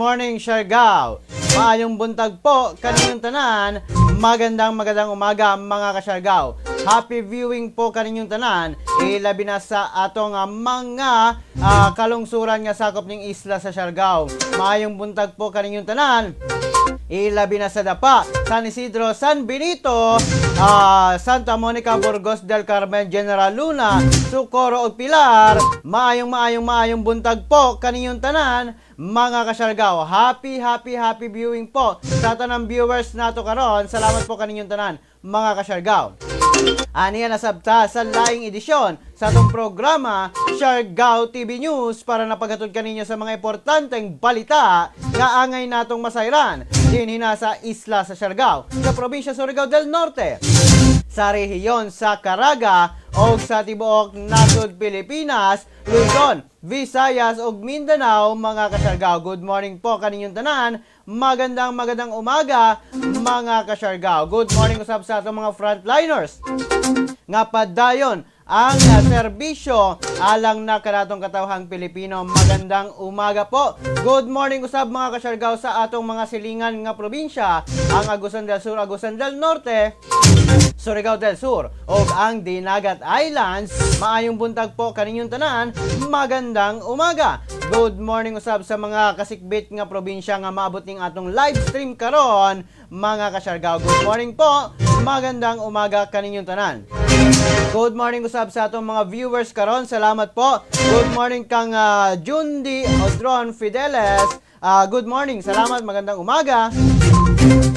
Morning, Siargao. Maayong buntag po kaninyong tanan. Magandang magandang umaga, mga kasyargao. Happy viewing po kaninyong tanan. Ilabi na sa atong mga kalungsuran nga sakop ning isla sa Siargao. Maayong buntag po kaninyong tanan. Ilabi na sa Dapa, San Isidro, San Benito, Santa Monica, Burgos del Carmen, General Luna, Socorro ug Pilar. Maayong maayong maayong buntag po kaninyong tanan, mga kasyargao. Happy, happy, happy viewing po sa tanang viewers nato karon. Salamat po kaninyong tanan, mga kasyargao. Aniya nasabta sa laing edisyon sa atong programa Siargao TV News para napaghatod kaninyo sa mga importanteng balita nga angay natong masayran dinhi na sa isla sa Siargao, sa probinsya Surigao del Norte, sa rehiyon sa Caraga o sa tibuok nasod Pilipinas, Luzon, Visayas ug Mindanao, mga kasyargao. Good morning po kaninyong tanan. Magandang magandang umaga, mga kasyargao. Good morning usab sa atong mga frontliners nga padayon ang serbisyo alang na kanatong katawhang Pilipino. Magandang umaga po. Good morning usab, mga kasyargao, sa atong mga silingan nga probinsya, ang Agusan del Sur, Agusan del Norte, Surigao del Sur ug ang Dinagat Islands. Maayong buntag po kaninyong tanan. Magandang umaga. Good morning usab sa mga kasikbit nga probinsya nga maabot ning atong live stream karon, mga kasyargao. Good morning po. Magandang umaga kaninyong tanan. Good morning usab sa atong mga viewers karon. Salamat po. Good morning kang Jundi Odron Fideles. Good morning. Salamat. Magandang umaga.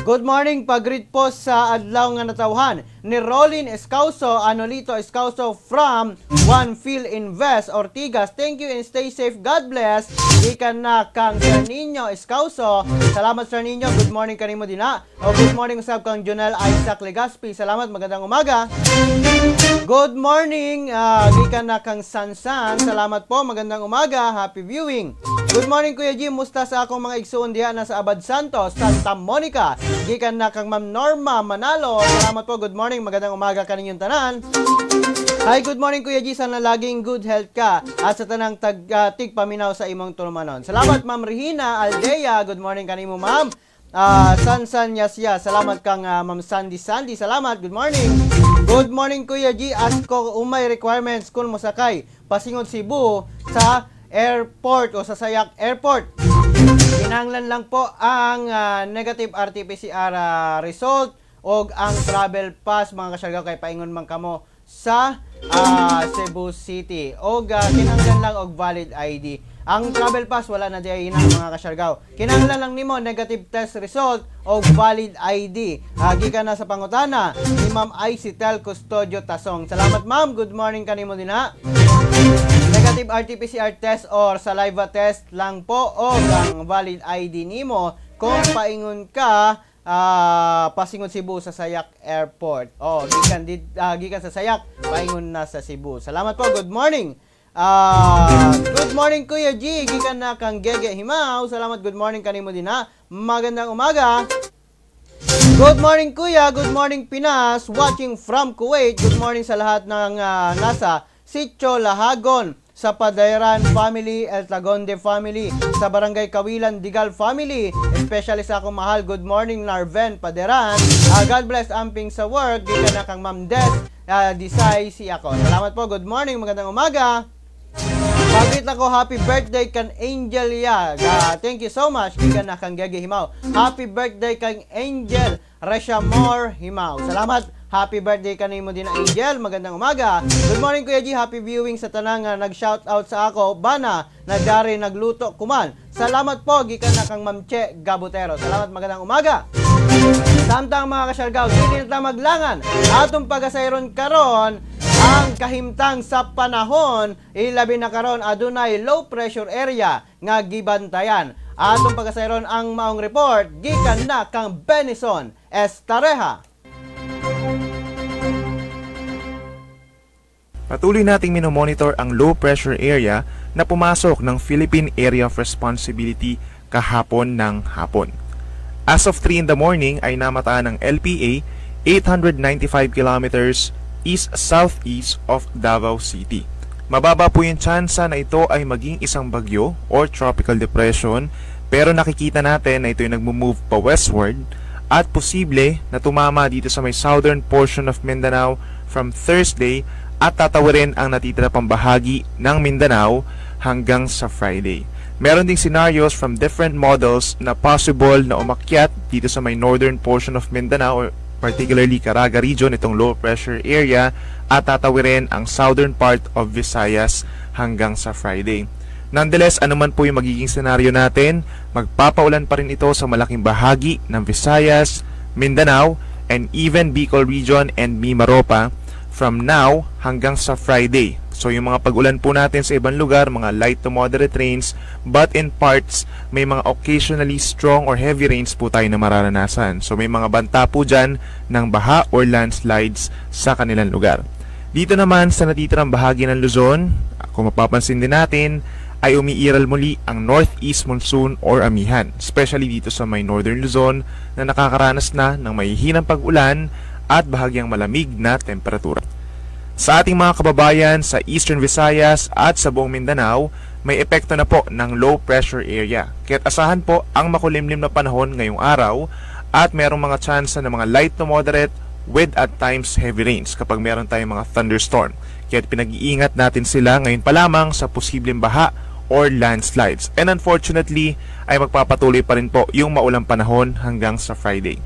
Good morning, pag-greet po sa adlaw nga natawhan ni Rolin Escauso, Anolito Escauso from One Phil Invest Ortigas. Thank you and stay safe. God bless. Gikan na kang Sir Nino Escauso. Salamat, Sir Nino. Good morning kanimo dina. O good morning usab kang Jonel Isaac Legaspi. Salamat. Magandang umaga. Good morning, gikan na kang Sansan. Salamat po. Magandang umaga. Happy viewing. Good morning, Kuya Jim. Musta sa akong mga igsuon diha na sa Abad Santos, Santa Monica. Gikan na kang Ma'am Norma Manalo. Salamat po. Good morning. Magandang umaga kaninyong tanan. Hi, good morning, Kuya G. Sana laging good health ka at sa tanang tigpaminaw sa imong tulumanon. Salamat, Ma'am Regina Aldea. Good morning kanimo, Ma'am. Sansan Yasya. Salamat kang Ma'am Sandy Sandy. Salamat. Good morning. Good morning, Kuya G. Ask ko umay requirements kung mosakay pasingod Cebu sa airport o sa Sayak Airport. Kinahanglan lang po ang negative RT-PCR result o ang travel pass, mga kasyargao, kay paingon man kamo sa Cebu City. O kinahanglan lang og valid ID. Ang travel pass wala na diay na, mga kasyargao. Kinahanglan lang nimo negative test result o valid ID. Gikan na sa pangutana ni Ma'am Icitel Custodio Tasong. Salamat, Ma'am. Good morning kanimo dinha. Negative RT-PCR test or saliva test lang po o ang valid ID nimo kung paingon ka pasingod Cebu sa Sayak Airport. Oh, gikan sa Sayak paingon na sa Cebu. Salamat po. Good morning. Good morning, Kuya G. Gikan na kang Gege Himaw. Salamat. Good morning kanimo dinha. Magandang umaga. Good morning, Kuya, good morning, Pinas, watching from Kuwait. Good morning sa lahat ng nasa Sitio Lahagon, sa Padayran family, El Tagonde family, sa Barangay Kawilan, Digal family, especially sa akong mahal, good morning, Narven Paderan. God bless, amping sa work, gikan na kang Ma'am Des, Disay si ako. Salamat po, good morning, magandang umaga. Pag-greet ako, happy birthday kan Angel Ya. Thank you so much. Gikan na kang Gege Himaw. Happy birthday kang Angel Reshamor Himaw. Salamat. Happy birthday kanimo din, Angel. Magandang umaga. Good morning, Kuya G. Happy viewing sa tanang nag-shout out sa ako. Bana, nagari nagluto kuman. Salamat po. Gikan na kang Ma'am Che Gabutero. Salamat. Magandang umaga. Samtang, mga kasyargao, dili na ta maglangan. Atong pagasayron karon ang kahimtang sa panahon, ilabi na karon adunay low pressure area nga gibantayan. Atong pagasayron ang maong report gikan na kang Benison Estareja. Patuloy nating minomonitor ang low pressure area na pumasok ng Philippine Area of Responsibility kahapon ng hapon. As of 3 in the morning ay namataan ng LPA 895 kilometers east-southeast of Davao City. Mababa po yung tsansa na ito ay maging isang bagyo or tropical depression Pero nakikita natin na ito yung nagmo-move pa westward at posible na tumama dito sa may southern portion of Mindanao from Thursday at tatawirin ang natitira pang bahagi ng Mindanao hanggang sa Friday. Meron ding scenarios from different models na possible na umakyat dito sa may northern portion of Mindanao or particularly Caraga region, itong low pressure area, at tatawirin ang southern part of Visayas hanggang sa Friday. Nonetheless, anuman po yung magiging senaryo natin, magpapaulan pa rin ito sa malaking bahagi ng Visayas, Mindanao, and even Bicol region and Mimaropa from now hanggang sa Friday. So yung mga pag-ulan po natin sa ibang lugar, mga light to moderate rains, but in parts, may mga occasionally strong or heavy rains po tayo na mararanasan. So may mga banta po dyan ng baha or landslides sa kanilang lugar. Dito naman sa natitirang bahagi ng Luzon, kung mapapansin din natin, ay umiiral muli ang northeast monsoon or amihan, especially dito sa may northern Luzon na nakakaranas na ng mahihinang pag-ulan at bahagyang malamig na temperatura. Sa ating mga kababayan sa Eastern Visayas at sa buong Mindanao, may epekto na po ng low pressure area. Kaya't asahan po ang makulimlim na panahon ngayong araw at merong mga chance ng mga light to moderate with at times heavy rains kapag meron tayong mga thunderstorm. Kaya't pinag-iingat natin sila ngayon pa lamang sa posibleng baha or landslides. And unfortunately, ay magpapatuloy pa rin po yung maulang panahon hanggang sa Friday.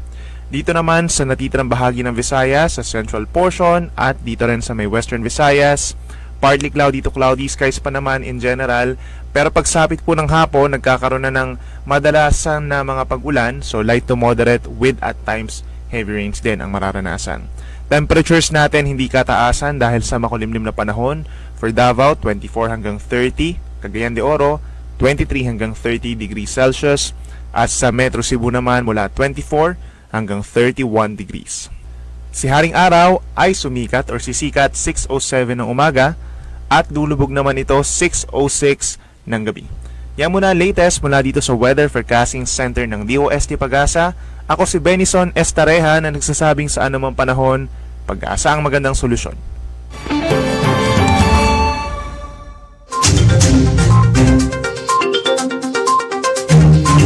Dito naman sa natitirang bahagi ng Visayas, sa central portion at dito rin sa may western Visayas, partly cloudy to cloudy skies pa naman in general. Pero pagsapit po ng hapon, nagkakaroon na ng madalasan na mga pag-ulan, so light to moderate with at times heavy rains din ang mararanasan. Temperatures natin hindi kataasan dahil sa makulimlim na panahon. For Davao, 24 hanggang 30. Cagayan de Oro, 23 hanggang 30 degrees Celsius. At sa Metro Cebu naman mula 24 hanggang 31 degrees. Si Haring Araw ay sumikat or sisikat 6:07 ng umaga at lulubog naman ito 6:06 ng gabi. Yan muna latest mula dito sa Weather Forecasting Center ng DOST PAGASA. Ako si Benison Estareja na nagsasabing sa anumang panahon, pag-asa ang magandang solusyon.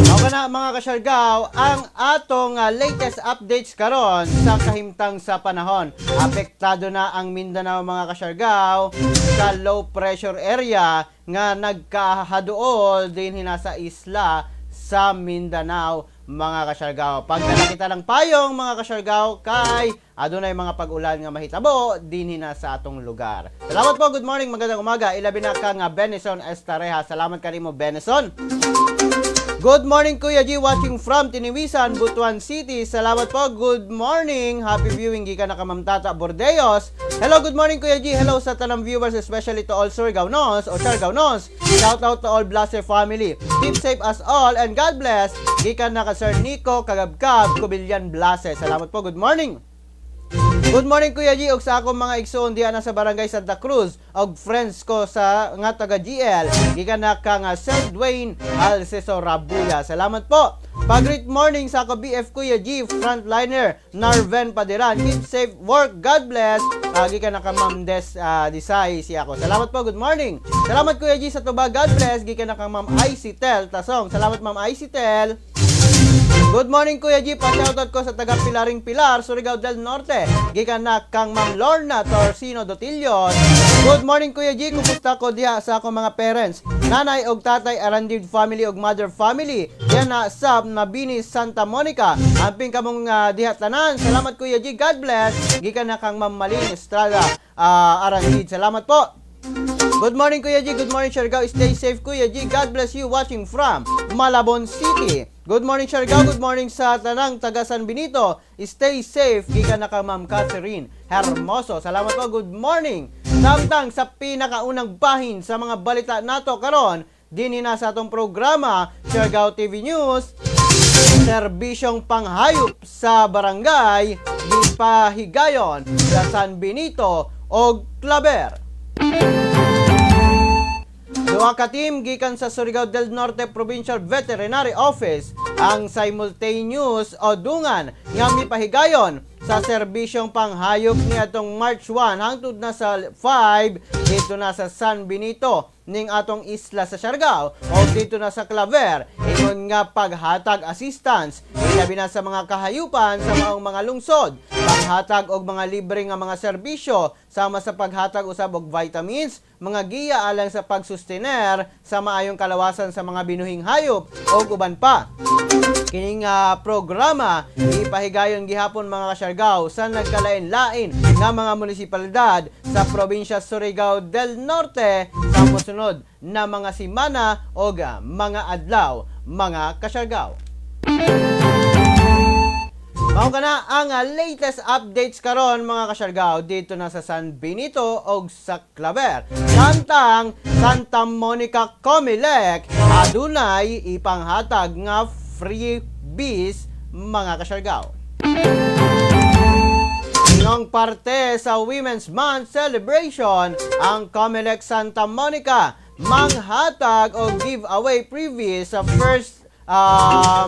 Okay na, mga kasyargaw, ang atong latest updates karon sa kahimtang sa panahon. Apektado na ang Mindanao, mga kasyargaw, sa low pressure area nga nagkahaduol din sa isla sa Mindanao, mga kasyargaw. Pagdala kita ng payong, mga kasyargaw, kay adunay mga pag-ulan nga mahitabo dinhi na sa atong lugar. Salamat po, good morning, magandang umaga. Ilabi na ka nga Benison Estareja. Salamat kanimo, Benison. Good morning, Kuya G, watching from Tiniwisan, Butuan City. Salamat po. Good morning. Happy viewing gikan na ka Ma'am Tata Bordeos. Hello, good morning, Kuya G. Hello sa tanang viewers, especially to all Surigaunos o Siargaonos. Shout out to all Blaser family. Keep safe us all and God bless. Gikan na ka Sir Nico Kagabkab, Kubilyan Blase. Salamat po. Good morning. Good morning, Kuya G, ug sa akong mga igsoon diha na sa Barangay Santa Cruz og friends ko sa nga taga GL gikan na ka nga Sir Dwayne Alceso Rabuya. Salamat po. Pa-great morning sa ako BF Kuya G, frontliner Narven Padiran. Keep safe work. God bless. Gikan na ka Ma'am Des Disay siya ako. Salamat po. Good morning. Salamat, Kuya G, sa tubag. God bless. Gikan na ka Ma'am ICTel Tasong. Salamat, Ma'am ICTel. Good morning, Kuya G. Pa-shoutout ko sa taga Pilaring Pilar, Surigao del Norte. Gikan na kang Ma'am Lorna Torsino Dotillion. Good morning, Kuya G. Kumusta ko diha sa akong mga parents? Nanay og tatay Arandid family og mother family. Diyan na sa Mabini, Santa Monica. Amping kamong diha tanan. Salamat, Kuya G. God bless. Gikan na kang Ma'am Malin Estrada Arandid. Salamat po. Good morning, Kuya G. Good morning, Siargao. Stay safe, Kuya G. God bless you, watching from Malabon City. Good morning, Siargao. Good morning sa tanang taga San Benito. Stay safe. Gikan na ka Ma'am Catherine Hermoso. Salamat po. Good morning. Samtang sa pinakaunang bahin sa mga balita nato karon, dinhi na sa atong programa, Siargao TV News, serbisyong panghayop sa barangay gipahigayon sa San Benito og Claver. Duha ka team gikan sa Surigao del Norte Provincial Veterinary Office ang simultaneous o dungan nga mipahigayon sa serbisyong panghayop niadtong March 1 hangtod na sa 5 didto na sa San Benito ning atong isla sa Siargao o didto na sa Claver, ingon nga paghatag assistance ilabi na sa mga kahayupan sa maong mga lungsod, paghatag og mga libre nga mga serbisyo sama sa paghatag usab og vitamins, mga giya alang sa pagsustener sa maayong kalawasan sa mga binuhing hayop ug uban pa. Kining programa ipahigayon gihapon, mga kasyargaw, sa nagkalain-lain nga mga munisipalidad sa probinsya Surigao del Norte sa mosunod na mga simana o mga adlaw, mga kasyargaw. Mao kana ang latest updates karon, mga kasyargaw, didto na sa San Benito og sa Claver. Samtang Santa Monica Comelec adunay ipanghatag nga freebies, mga kasyargaw. Ingon parte sa Women's Month celebration, ang Comelec Santa Monica manghatag og giveaway freebies sa first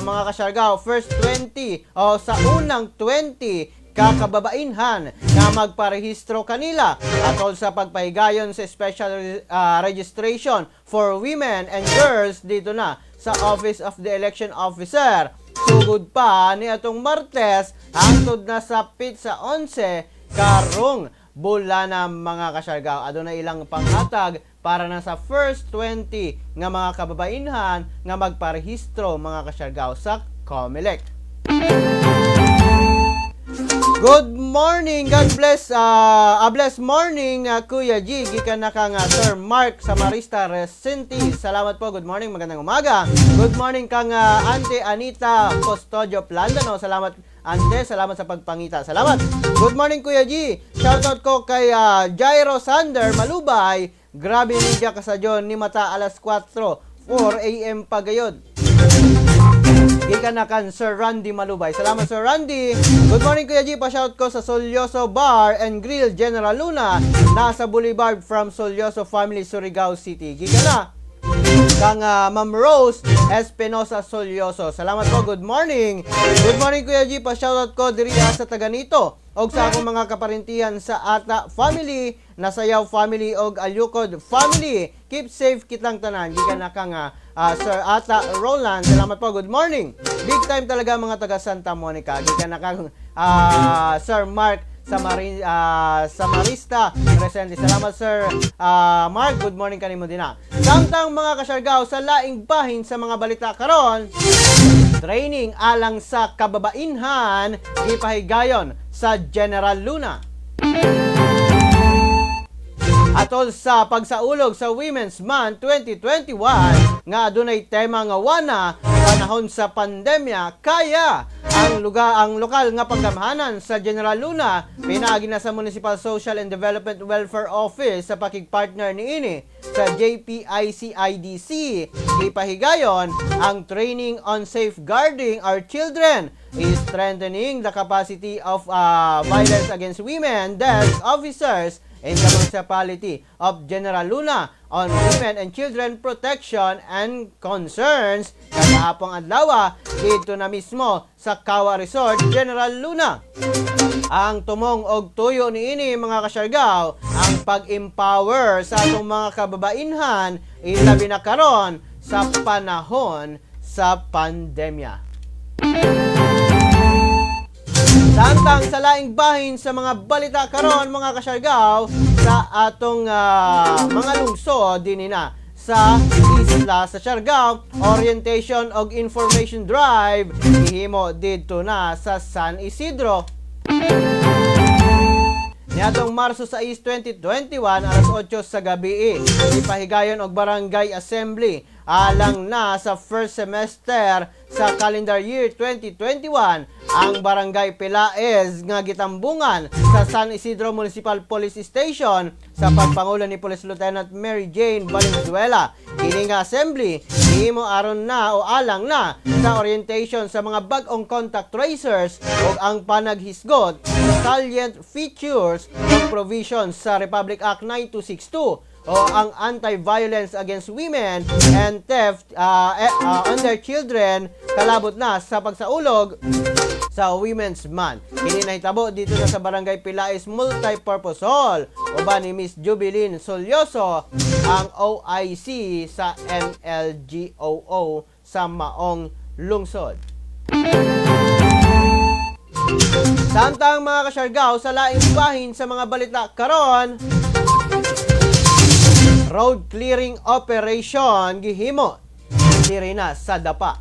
mga kasyargaw, first 20 o sa unang 20 kakababainhan nga magparehistro kanila atol sa pagpahigayon sa special registration for women and girls didto na sa Office of the Election Officer sugod pa ni atong Martes hangtod na sa petsa 11 karong bulana, mga kasyargaw. Aduna ilang panghatag para na sa first 20 nga mga kababainhan nga magparehistro, mga kasyargaw, sa COMELEC. Good morning. God bless, a blessed morning, Kuya G. Gikan na kang Sir Mark Samarista Resenti. Salamat po. Good morning. Magandang umaga. Good morning kang Ante Anita Custodio Plandano. Salamat, Ante. Salamat sa pagpangita. Salamat. Good morning, Kuya G. Shoutout ko kay Jairo Sander Malubay. Grabe media kasadyon ni mata alas 4, 4 a.m. pa gayod. Gikan na kan Sir Randy Malubay. Salamat, Sir Randy. Good morning, Kuya G. Pa-shout ko sa Solyoso Bar and Grill General Luna. Nasa Boulevard from Solyoso Family, Surigao City. Gikan na kang Ma'am Rose Espinosa Solyoso. Salamat po. Good morning. Good morning, Kuya G. Pa-shoutout ko diri sa Taganito og sa akong mga kaparintihan sa Ata Family, Nasayaw Family og Alyukod Family. Keep safe kitang tanan. Gikan na kang Sir Ata Roland. Salamat po. Good morning. Big time talaga mga taga Santa Monica. Gikan na kang Sir Mark Samarista Resende. Salamat, Sir Mark. Good morning kanimo din na. Samtang, mga kasyargaw, sa laing bahin sa mga balita karon, training alang sa kababainhan gipahigayon sa General Luna. Atol sa pagsaulog sa Women's Month 2021 nga adunay tema nga wana panahon sa pandemya, kaya ang lugar ang lokal nga paggamhanan sa General Luna pinaagi na sa Municipal Social and Development Welfare Office sa pakigpartner niini sa JPICIDC ipahigayon ang training on safeguarding our children, is strengthening the capacity of violence against women desk officers in the municipality of General Luna on women and children protection and concerns kagahapong adlaw didto na mismo sa Kawa Resort, General Luna. Ang tumong og tuyo niini, mga kasyargaw, ang pag-empower sa atong mga kababainhan ilabi na karon sa panahon sa pandemya. Samtang sa laing bahin sa mga balita karon, mga kasyargaw, sa atong mga lungsod dinhi na sa isla sa Siargao, orientation og information drive gihimo didto na sa San Isidro. Niadtong Marso 6, 2021, alas 8 sa gabi, ipahigayon og Barangay Assembly alang na sa first semester sa calendar year 2021 ang Barangay Pelaez nga gitambungan sa San Isidro Municipal Police Station sa pagpangulo ni Police Lieutenant Mary Jane Valenzuela. Kini nga assembly gihimo aron na o alang na sa orientation sa mga bag-ong contact tracers ug ang panaghisgot sa salient features ng provisions sa Republic Act 9262 o ang Anti-Violence Against Women and Theft on their Children kalabot na sa pagsaulog sa Women's Month. Kini nahitabo dito na sa Barangay Pilais Multipurpose Hall uban ni Miss Jubilin Solyoso, ang OIC sa MLGOO sa maong lungsod. Samtang, mga kasyargaw, sa laing bahin sa mga balita karon, road clearing operation gihimo diri na sa Dapa.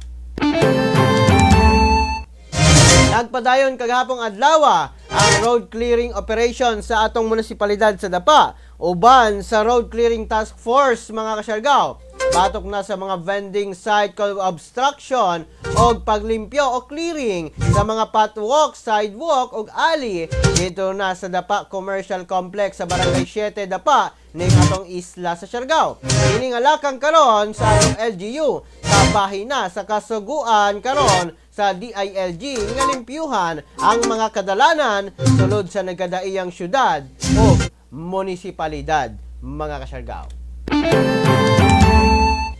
Nagpadayon kagahapong adlaw ang road clearing operation sa atong munisipalidad sa Dapa uban sa Road Clearing Task Force, mga kasyargaw. Batok na sa mga vending site obstruction o paglimpyo o clearing sa mga pathwalk, sidewalk ug alley dito na sa Dapa Commercial Complex sa Barangay 7 Dapa ning atong isla sa Siargao. Kini nga lakang karon sa atong LGU kabahin na sa kasuguan karon sa DILG nga limpyuhan ang mga kadalanan sulod sa nagkadaiyang syudad o munisipalidad, mga kasyargao.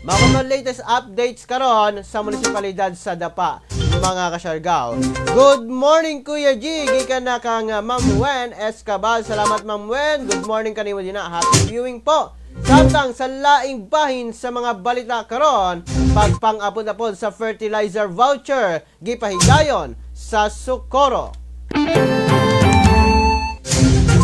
Mga mga latest updates karon sa munisipalidad sa Dapa, mga kasyargao. Good morning, Kuya G. Gikan na kang Ma'am Wen Escabal. Salamat, Ma'am Wen. Good morning kanimo din na. Happy viewing po. Samtang sa laing bahin sa mga balita karon, pagpang-apod-apod sa fertilizer voucher gipahigayon sa Socorro.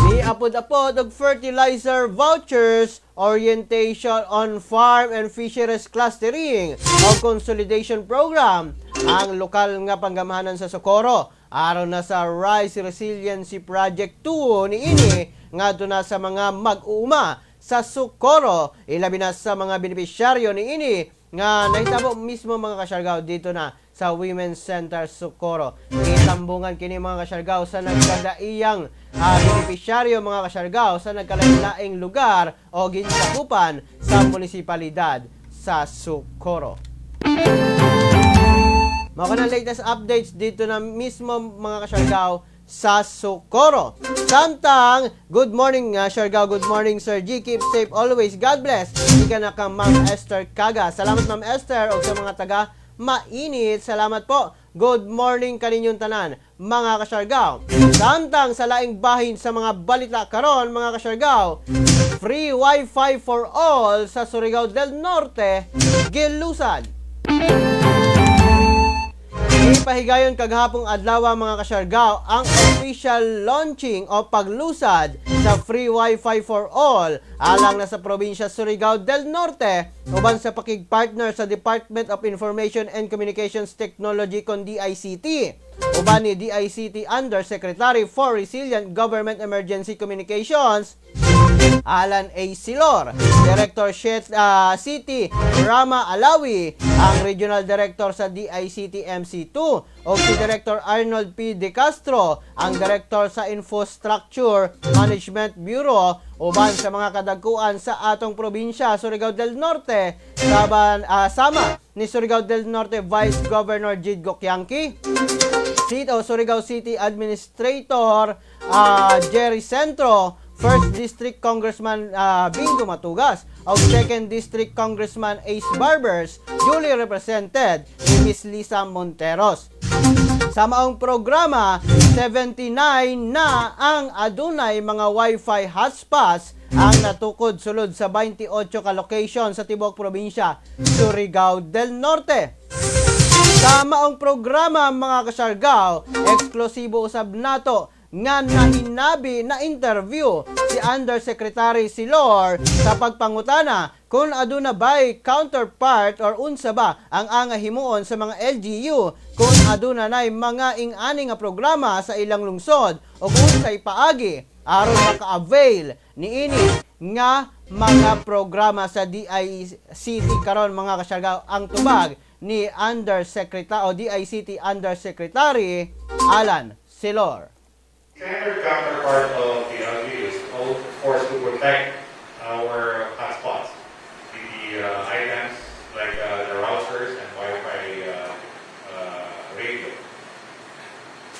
Ni apod-apod og fertilizer vouchers, orientation on farm and fisheries clustering o consolidation program ang lokal nga panggamhanan sa Socorro. Aron na sa Rice Resiliency Project 2 niini ngadto na sa mga mag-uuma sa Socorro, ilabi na sa mga benepisyaryo niini nga nahitabo mismo, mga kasyargaw, dito na sa Women's Center Socorro. Gitambungan kini, mga kasyargaw, sa nagkadaiyang benepisyaryo, mga kasyargaw, sa nagkalain-laing lugar o ginsakupan sa munisipalidad sa Socorro. Mao na latest updates dito na mismo, mga kasyargaw, sa Socorro. Samtang, good morning, Siargao, good morning, Sir G. Keep safe always. God bless. Ika na kang Ma'am Esther Kaga. Salamat, Ma'am Esther, o sa mga taga Mainit. Salamat po. Good morning kaninyong tanan, mga kasyargao. Samtang sa laing bahin sa mga balita karon, mga kasyargao, free Wi-Fi for all sa Surigao del Norte, gilusad. Ipahigayon kagahapong adlaw, mga kasyargao, ang official launching o paglusad sa free Wi-Fi for all alang na sa probinsya Surigao del Norte uban sa pakigpartner sa Department of Information and Communications Technology kon DICT uban ni DICT Undersecretary for Resilient Government Emergency Communications Alan A. Silor, Director Shet, City Rama Alawi, ang Regional Director sa DICT MC2, o si Director Arnold P. De Castro, ang Director sa Infrastructure Management Bureau, uban sa mga kadagkuan sa atong probinsya, Surigao del Norte, sama ni Surigao del Norte Vice Governor Jid Gokyanki, City o Surigao City Administrator Jerry Centro, First District Congressman Bingo Matugas, o Second District Congressman Ace Barbers, duly represented ni Miss Lisa Monteros. Sa maong programa, 79 na ang adunay mga Wi-Fi hotspots ang natukod sulod sa 28 ka location sa tibuok probinsya Surigao del Norte. Sa maong programa, mga kasyargaw, eksklusibo usab nato nga nahinabi na interview si Undersecretary Silor sa pagpangutana kung aduna ba'y counterpart or unsa ba ang anga himuon sa mga LGU kung aduna nay mga ing-ani nga programa sa ilang lungsod o kung unsay paagi aron maka-avail niini nga mga programa sa DICT karon, mga kasyargaw. Ang tubag ni Undersecretary o DICT Undersecretary Alan Silor. Standard counterpart of the LGU is, of course, to protect our hotspots, the items like the routers and Wi-Fi radio.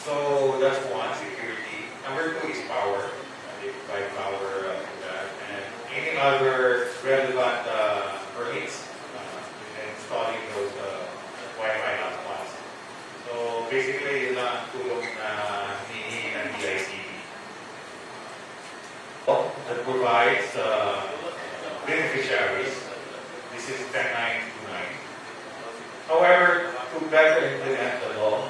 So that's one, security. Number two is power. They provide power for that. And any other relevant permits in installing those Wi-Fi hotspots. So basically, yun lang ang two provides beneficiaries. This is 10929. However, to better implement the law,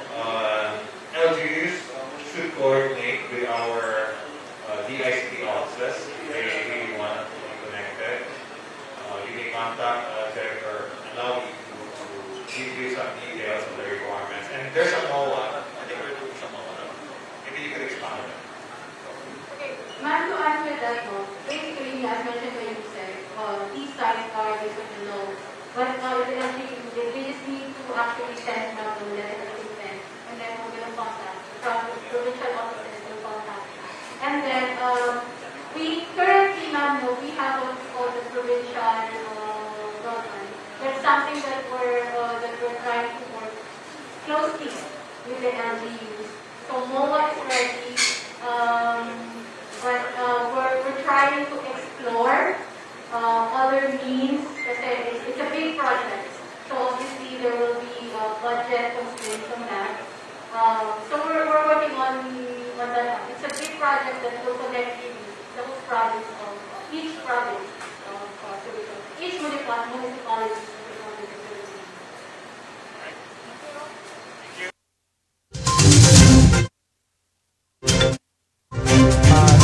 LGUs should coordinate with our DICT offices if they really want to be connected. You may contact Director Alawi to give you some details of the requirements. And there's a MOA. I think we're doing some MOA now. Maybe you could expound on that. Okay, ma'am, to answer that, no, basically, as mentioned by you, sir, these sites are based on the law. But the LGU, they just need to actually send now the letter of intent, and then we're gonna contact, the provincial offices will contact. And then, we currently, ma'am, no, we have what we call the provincial broadband. That's something that we're trying to work closely with the LGUs. So MOA is ready, but we're trying to explore other means kasi it's a big project. So obviously there will be budget constraints on that. So we're working on that. It's a big project that will connect really the whole province of each province of Surigao, each municipality of the province of Surigao. Thank you.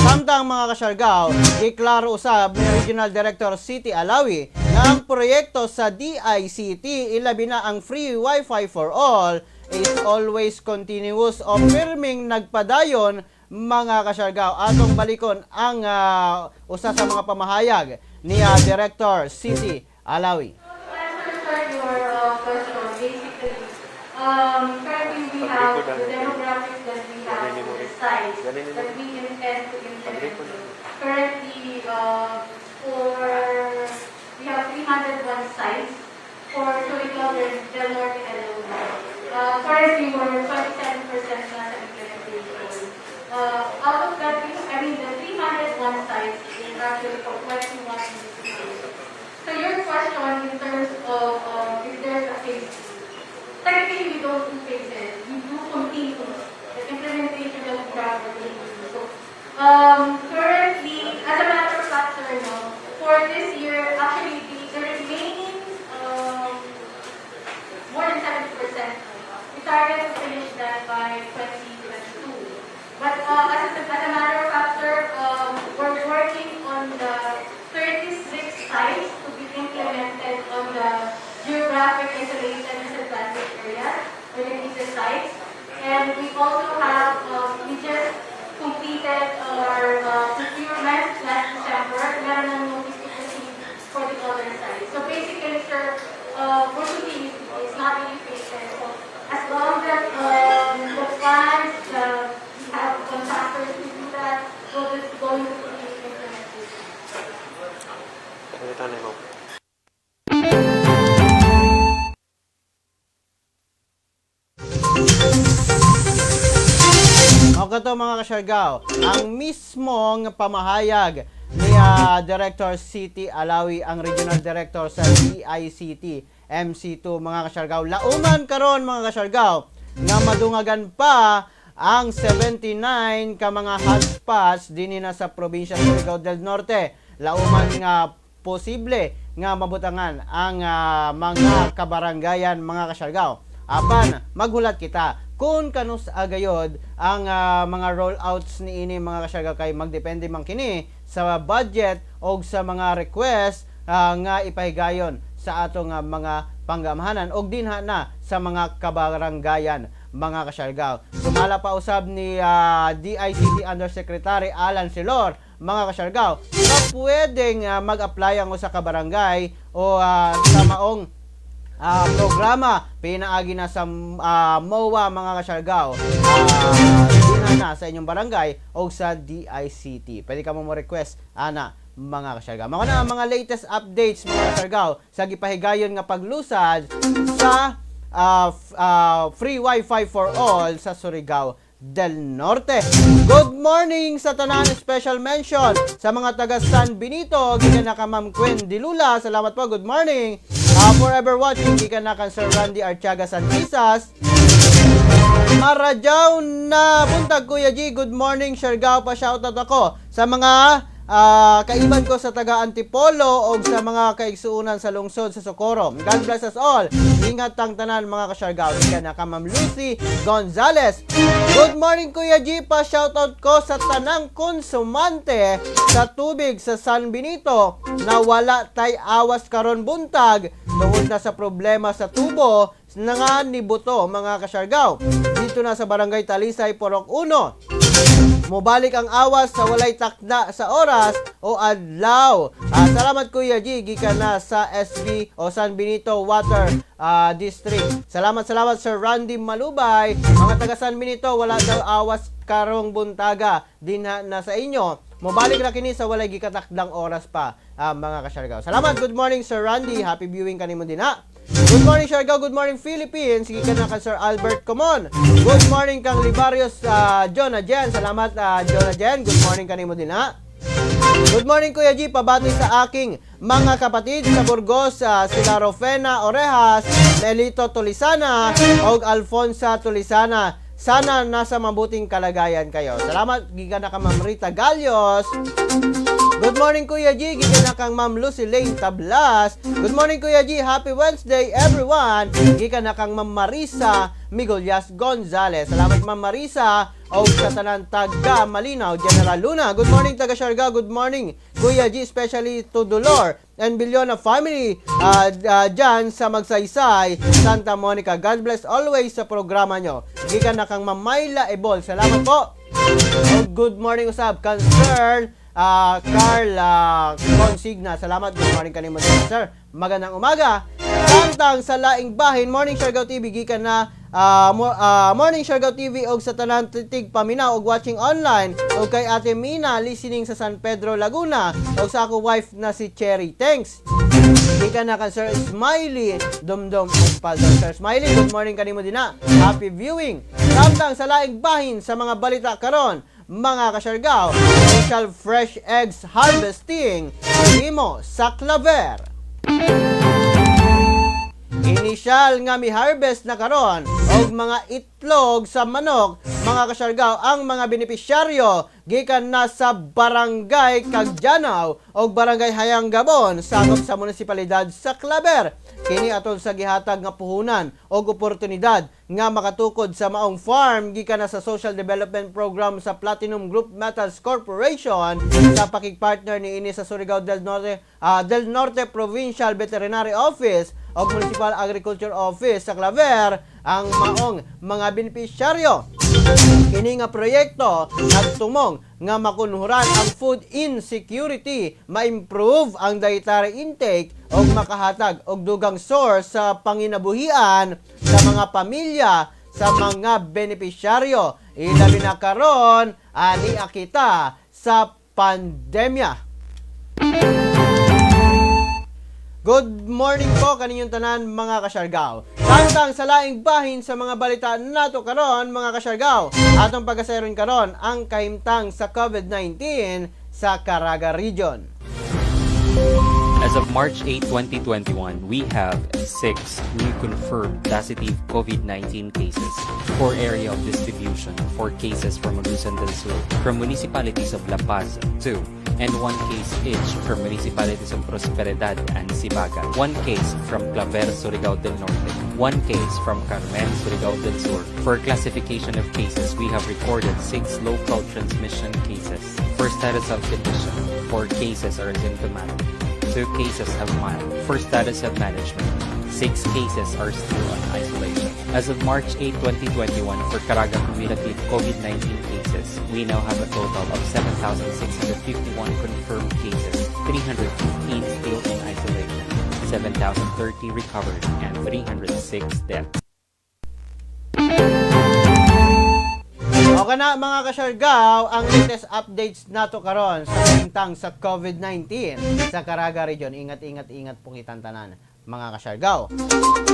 Samtang, mga kasyargaw, giklaro usab ni Regional Director City Alawi nga ang proyekto sa DICT, ilabi na ang free Wi-Fi for all, is always continuous o pirming nagpadayon, mga kasyargaw. Atong balikon ang usa sa mga pamahayag ni Director City Alawi. To answer, sir, your question, basically, currently we have the demographics that we have, the size that we intend to implement. Currently, we have 301 sites for Surigao del Norte alone. Currently, we're 27% na sa implementation. Out of that, I mean, the 301 sites is actually for 21 municipalities. So your question in terms of if there's a phase two, technically we don't do phases. We do continuous. The implementation that we have will continue. So currently, as a matter of fact, sir, no, for this year, actually the remaining more than 70%, we target to finish that by 2022. But as a matter of fact, sir, we're working on the 36 sites to be implemented on the geographic isolated and disadvantaged areas or the GIDA sites. And we also have, we just completed our procurement last December. Meron ng notice to proceed for the other sites. So basically, sir, we're continuing. It's not really phases. So as long as the funds, we have contractors to do that, we'll just going to continue implementation. Salita na mo. O kato, mga kasyargaw, ang mismong pamahayag ni Director City Alawi, ang Regional Director sa DICT MC2, mga kasyargaw. Lauman karon, mga kasyargaw, nga madungagan pa ang 79 ka mga hotspots dinhi na sa probinsya Surigao del Norte. Lauman nga posible nga mabutangan ang mga kabaranggayan, mga kasyargaw. Apan maghulat kita kung kanus agayod ang mga rollouts niini, mga kasyargaw, kay magdepende man kini sa budget o sa mga request nga ipahigayon sa atong mga panggamhanan og dinha na sa mga kabaranggayan, mga kasyargaw. Sumala pa usab ni DICT Undersecretary Alan Silor, mga kasyargaw, na pwedeng mag-apply ang usa ka barangay o sa maong programa pinaagi na sa MOA, mga kasyargaw, dinha na sa inyong barangay o sa DICT. Pwede ka mo mo request ana, mga kasyargaw. Mao na ang mga latest updates, mga kasyargaw, sa gipahigayon nga paglusad sa free Wi-Fi for all sa Surigao del Norte. Good morning sa tanan, special mention sa mga taga San Benito, gikan na ka Ma'am Gwen Dilula. Salamat po. Good morning. Forever watching gikan na kan Sir Randy Artiaga Santisas. Maradyaw na buntag, Kuya G. Good morning, Siargao. Pa shoutout ako sa mga Kaiban ko sa taga Antipolo og sa mga kaigsuonan sa lungsod sa Socorro. God bless us all. Ingat tang tanan, mga kasyargaw. Gikan na ka Ma'am Lucy Gonzales. Good morning, Kuya G, pa shoutout ko sa tanang konsumante sa tubig sa San Benito na wala tay awas karon buntag tungod na sa problema sa tubo na nga ni buto, mga kasyargaw. Dito na sa Barangay Talisay, Purok 1. Mobalik ang awas sa walay takda sa oras o adlaw. Salamat, Kuya G, gikan na sa SB o San Benito Water District. Salamat, salamat, Sir Randy Malubay. Mga taga San Benito, wala daw awas karong buntaga dinha na sa inyo. Mobalik ra kini sa walay gikatakdang oras pa, mga kasyargaw. Salamat, good morning, Sir Randy. Happy viewing kanimo dinha. Good morning, Siargao. Good morning, Philippines. Gikan na kang Sir Albert Comon. Good morning kang Libarios Jonah Jen. Salamat, Jonah Jen. Good morning kanimo dinha. Good morning, Kuya G. Pabati sa aking mga kapatid sa Burgos, sila Rofena Orejas, Melito Tulisana, og Alfonsa Tulisana. Sana nasa mabuting kalagayan kayo. Salamat, gikan na ka Ma'am Rita Galios. Good morning, Kuya G. Gikan na kang Ma'am Lucy Lane Tablas. Good morning, Kuya G. Happy Wednesday, everyone. Gikan na kang Ma'am Marisa Miguelias Gonzales. Salamat, Ma'am Marisa. O sa tanan taga Malinaw, General Luna. Good morning, taga Siargao. Good morning, Kuya G, especially to Dolor and Biliona family dyan sa Magsaysay, Santa Monica. God bless always sa programa nyo. Gikan na kang Ma'am Mayla Ebol. Salamat po. Oh, good morning usab concern Carl Consigna. Salamat. Good morning kanimo, sir. Magandang umaga. Samtang sa laing bahin, morning, Siargao TV, gikan na morning, Siargao TV og sa tanan titig paminaw og watching online og kay Ate Mina listening sa San Pedro, Laguna og sa ako wife na si Cherry. Thanks. Gikan na kan Sir Smiley Dumdum Espaldo. Sir Smiley, good morning kanimo dinha. Happy viewing. Samtang sa laing bahin sa mga balita karon, mga kasyargaw, special fresh eggs harvesting himo sa Claver. Inisyal nga mi-harvest na karon og mga itlog sa manok, mga kasyargaw, ang mga benepisyaryo gikan na sa Barangay Cagdianao og Barangay Hayanggabon, sakop sa munisipalidad sa Claver. Kini atol sa gihatag nga puhunan og oportunidad nga makatukod sa maong farm gikan na sa Social Development Program sa Platinum Group Metals Corporation sa pakigpartner niini sa Surigao del Norte Provincial Veterinary Office o Municipal Agriculture Office sa Claver ang maong mga benepisyaryo. Kini nga proyekto nagtumong nga makunhuran ang food insecurity, ma-improve ang dietary intake ug makahatag og dugang source sa panginabuhian sa mga pamilya sa mga benepisyaryo. Ilabi na karon ani kita sa pandemya. Good morning po kaninyong tanan, mga kasyargaw. Samtang sa laing bahin sa mga balita nato karon, mga kasyargaw, atong pagasayron karon ang kahimtang sa COVID-19 sa Caraga Region. As of March 8, 2021, we have six new confirmed positive COVID-19 cases, four area of distribution, four cases from Agusan del Sur, from municipalities of La Paz, two, and one case each from municipalities of Prosperidad and Sibagat, one case from Claver, Surigao del Norte, one case from Carmen, Surigao del Sur. For classification of cases, we have recorded six local transmission cases. For status of condition, four cases are asymptomatic. Two cases have mild. For status of management, six cases are still on isolation. As of March 8, 2021, for Caraga cumulative COVID-19 cases, we now have a total of 7,651 confirmed cases, 315 still in isolation, 7,030 recovered, and 306 deaths. Okay na, mga kasyargaw, ang latest updates nato karon sa kahimtang sa COVID-19 sa Caraga Region. Ingat, ingat, ingat pong itantanan, mga kasyargaw.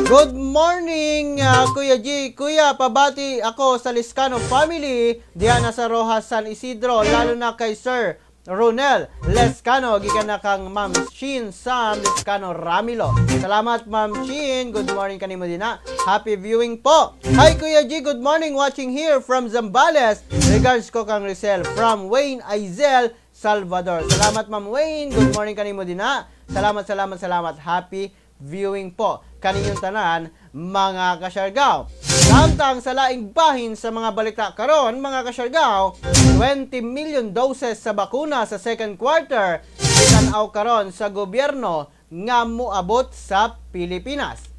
Good morning, Kuya G. Kuya, pabati ako sa Liscano family diyan na sa Rojas, San Isidro, lalo na kay Sir Ronel Lescano, gikan na kang Ma'am Shin Sam Lescano Ramilo. Salamat, Ma'am Shin. Good morning kanimo dinha. Happy viewing po. Hi, Kuya G, good morning, watching here from Zambales. Regards ko kang Rizel from Wayne Aizel. Salvador. Salamat, Ma'am Wayne. Good morning kanimo dinha. Salamat, salamat, salamat. Happy viewing po kaninyong tanan, mga kasyargaw. Samtang sa laing bahin sa mga balita karon, mga kasyargaw, 20 million doses sa bakuna sa second quarter gitan-aw karon sa gobyerno nga moabot sa Pilipinas.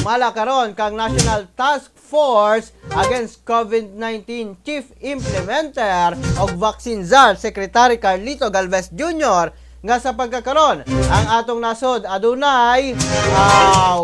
Sumala karon kang National Task Force Against COVID-19 Chief Implementer og Vaccine Czar Secretary Carlito Galvez Jr. nga sa pagkakaron ang atong nasod adunay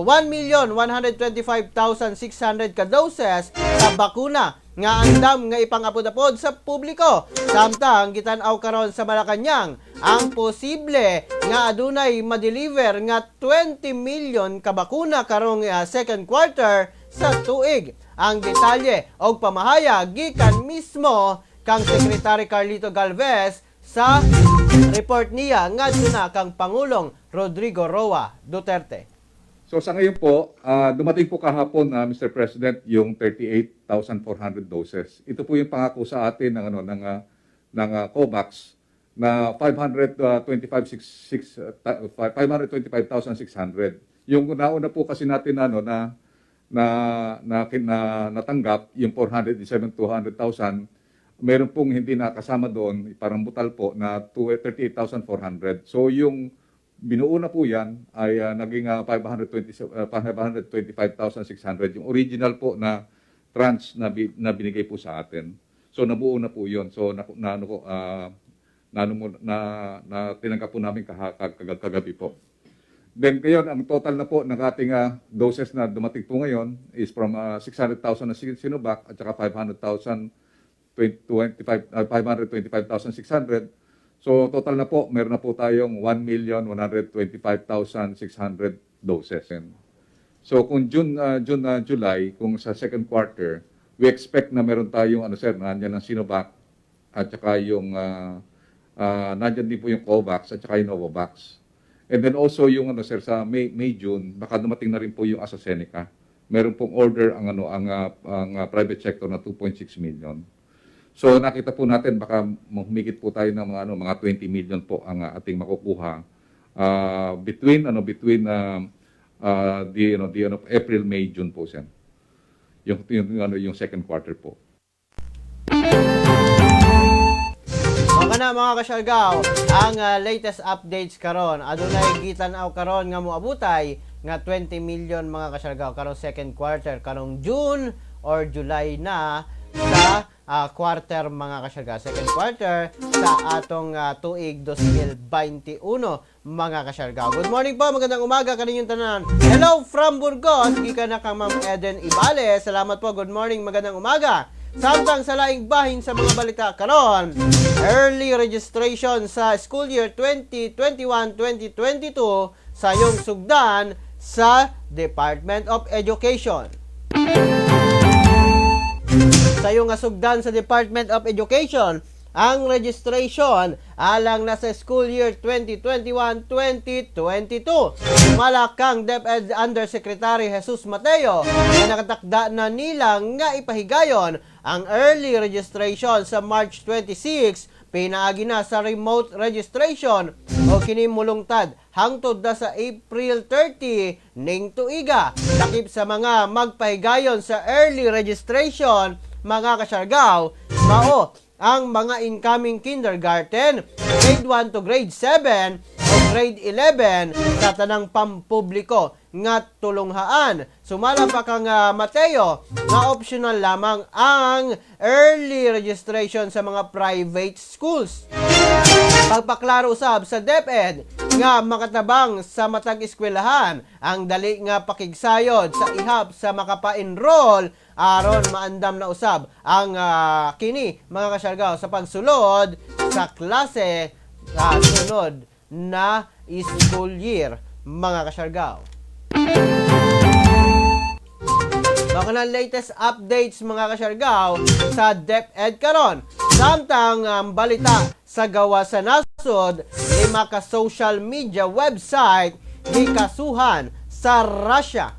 1,125,600 ka doses sa bakuna nga andam nga ipangapod-apod sa publiko. Samtang gitan-aw karon sa Malacañang ang posible nga adunay ma-deliver nga 20 million ka bakuna karong second quarter sa tuig. Ang detalye og pamahayag gikan mismo kang Secretary Carlito Galvez sa report niya ngadto na kang Pangulong Rodrigo Roa Duterte. So sa ngayon po, dumating po kahapon, Mr. President, yung 38,400 doses. Ito po yung pangako sa atin ng ano ng COVAX na 525,600. Yung nauna po kasi natin ano na na na, na natanggap yung 407 200,000, meron pong hindi nakasama doon, parang butal po na 38,400. So yung binuo na po yan ay naging 525,600, yung original po na tranche na binigay po sa atin. So nabuo na po yun. So na, na, ano ko, na, ano mo- na, na tinanggap po namin kagabi po. Then ngayon, ang total na po ng ating doses na dumating po ngayon is from 600,000 na Sinovac at saka 500,000 25, 525,600. So total na po, meron na po tayong 1,125,600 doses. So kung June, July, kung sa second quarter, we expect na meron tayong ano, sir, nandiyan ang Sinovac at saka yung nandyan din po yung COVAX at saka yung Novavax. And then also yung ano, sir, sa May, June, baka dumating na rin po yung AstraZeneca. Meron pong order ang ano ang private sector na 2.6 million. So nakita po natin, baka humigit po tayo ng mga ano mga 20 million po ang ating makukuha between the ano April, May, June po, sir. Yung ano yung second quarter po. Mao na, mga kasyargaw, ang latest updates karon. Adunay gitan-aw karon nga moabutay nga 20 million, mga kasyargaw, karong second quarter, karong June or July na sa quarter, mga kasyargaw. Second quarter sa atong tuig 2021, mga kasyargaw. Good morning po, magandang umaga kaninyong tanan. Hello from Burgos, gikan na kang Ma'am Eden Ibale. Salamat po, good morning, magandang umaga. Samtang sa laing bahin sa mga balita karon, early registration sa school year 2021-2022 sa iyong sugdan sa Department of Education. Sa iyong sugdan sa Department of Education ang registration alang na sa school year 2021-2022. Sumala kang DepEd Undersecretary Jesus Mateo na nakatakda na nila nga ipahigayon ang early registration sa March 26 pinaagi na sa remote registration o kini mulungtad hangtod na sa April 30 ning tuiga. Lakip sa mga magpahigayon sa early registration, mga kasyargaw, mao ang mga incoming kindergarten, grade 1 to grade 7 o grade 11 sa tanang pampubliko nga tulunghaan. Sumala pa kang Mateo nga optional lamang ang early registration sa mga private schools. Pagpaklaro usab sa DepEd nga makatabang sa matag eskwelahan ang dali nga pakigsayod sa ihap sa makapa-enroll aron maandam na usab ang kini, mga kasyargaw, sa pagsulod sa klase sa sunod na school year, mga kasyargaw. Baka na latest updates, mga kasyargaw, sa DepEd karon. Samtang ang balita sa gawa sa nasod, lima ka social media website gikasuhan sa Russia.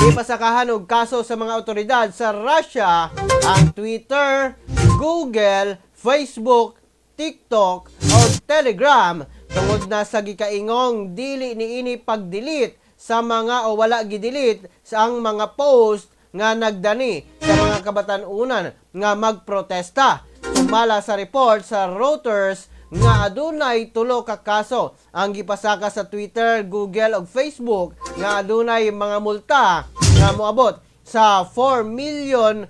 Ipasakahan og kaso sa mga otoridad sa Russia ang Twitter, Google, Facebook, TikTok o Telegram tungod na sa gikaingong dili niini pag-delete sa mga o wala gi-delete sa ang mga post nga nagdani sa mga kabatan-unan nga magprotesta. Sumala sa report sa Reuters nga adunay tulo ka kaso ang gipasaka sa Twitter, Google ug Facebook nga adunay mga multa nga moabot sa 4 million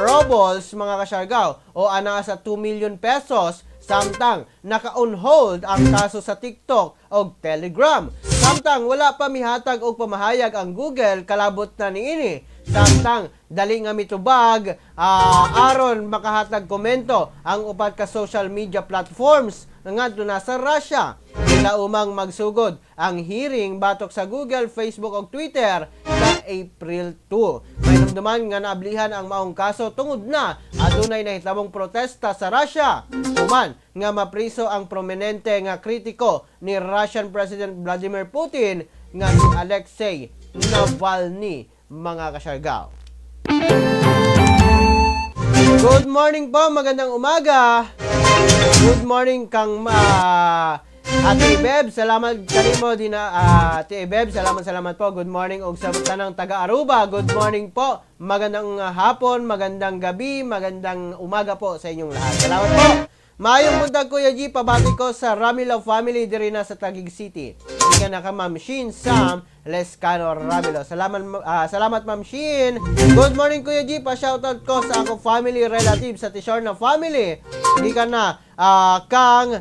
rubles, mga kasyargaw, o ana sa 2 million pesos, samtang naka-on hold ang kaso sa TikTok og Telegram. Samtang wala pa mihatag og pamahayag ang Google kalabot na niini. Samtang dali nga mitubag aron makahatag komento ang upat ka social media platforms ngadto na sa Russia. Gilaumang magsugod ang hearing batok sa Google, Facebook ug Twitter sa April 2. Mahinumduman nga naablihan ang maong kaso tungod na adunay nahitabong protesta sa Russia human nga mapriso ang prominente nga kritiko ni Russian President Vladimir Putin nga si Alexei Navalny, mga kasyargaw. Good morning po, magandang umaga. Good morning kang Ate Beb, salamat kanimo din na Ate Beb, salamat, salamat po. Good morning og sa tanang taga Aruba. Good morning po. Magandang hapon, magandang gabi, magandang umaga po sa inyong lahat. Salamat po. Maayong buntag, Kuya G, pabati ko sa Ramilo family diri na sa Taguig City. Ika na ka Ma'am Shin Sam Lescano Ramilo. Salamat, salamat, Ma'am Shin. Good morning, Kuya G, pa shoutout ko sa akong family relative sa Tishorna family. Ika na kang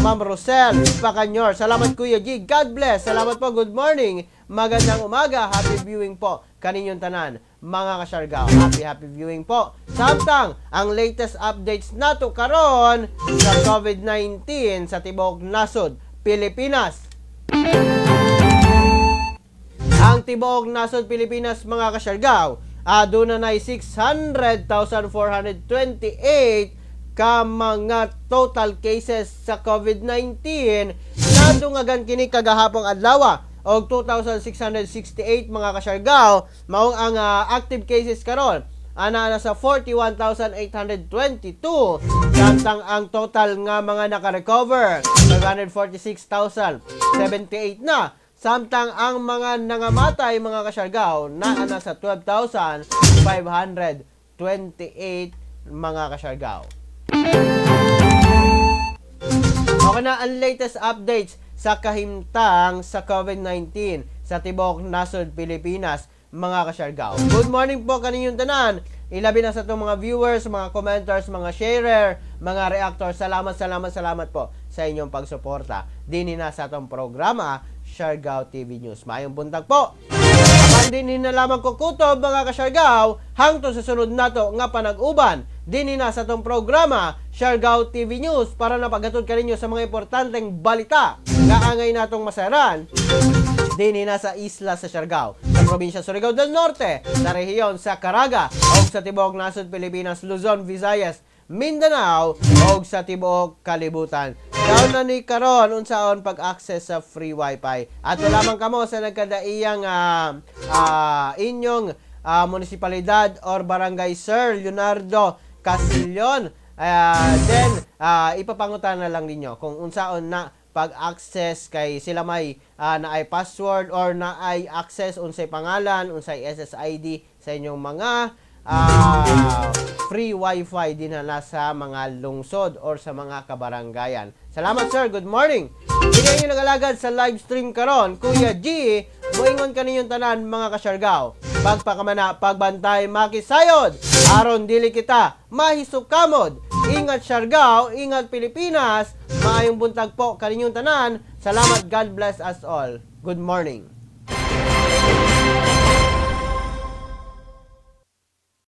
Ma'am Rosel Pacanyor. Salamat, Kuya G. God bless. Salamat po. Good morning. Magandang umaga. Happy viewing po kaninyong tanan, mga kasyargaw. Happy happy viewing po. Samtang ang latest updates nato karon sa COVID-19 sa tibuok nasod Pilipinas. Ang tibuok nasod Pilipinas, mga kasyargaw, aduna na 600,428 ka mga total cases sa COVID-19. Nadungagan kini kagahapong adlaw og 2,668, mga kasyargaw. Maong ang active cases karon ana na sa 41,822, samtang ang total nga mga naka-recover 546,078 na, samtang ang mga nangamatay, mga kasyargaw, naa na sa 12,528, mga kasyargaw. Okay na ang latest updates sa kahimtang sa COVID-19 sa tibuok nasod Pilipinas, mga kasyargaw. Good morning po kaninyong tanan. Ilabi na sa itong mga viewers, mga commenters, mga sharer, mga reactors. Salamat, salamat, salamat po sa inyong pagsuporta dini na sa atong programa, Siargao TV News. Maayong buntag po. Apan dinhi na lamang ko kutob, mga kasyargaw, hangtod sa sunod nato nga panag-uban dinhi na sa atong programa, Siargao TV News, para na paghatod kaninyo sa mga importanteng balita nga angay natong masaran dinhi na sa isla sa Siargao, sa probinsya Surigao del Norte, sa rehiyon sa Caraga, o sa tibuok nasod Pilipinas, Luzon, Visayas, Mindanao, o sa tibuok kalibutan. Down na ni karon unsaon pag-access sa free wifi. At lamang kamo sa nagkadaiyang inyong munisipalidad or barangay, Sir Leonardo Casillon. Then ipapangutan na lang ninyo kung unsaon na pag-access kay sila may na ay password or na ay access, unsay pangalan, unsay SSID sa inyong mga free wifi din na sa mga lungsod or sa mga kabarangayan. Salamat, sir, good morning. Hindi nyo nagalagad sa live stream karon, Kuya G, moingon kaninyong tanan, mga kasyargaw. Pagpakamana, pagbantay, makisayod, aron dili kita mahisukamod. Ingat Siargao, ingat Pilipinas. Maayong buntag po kaninyong tanan. Salamat, God bless us all. Good morning.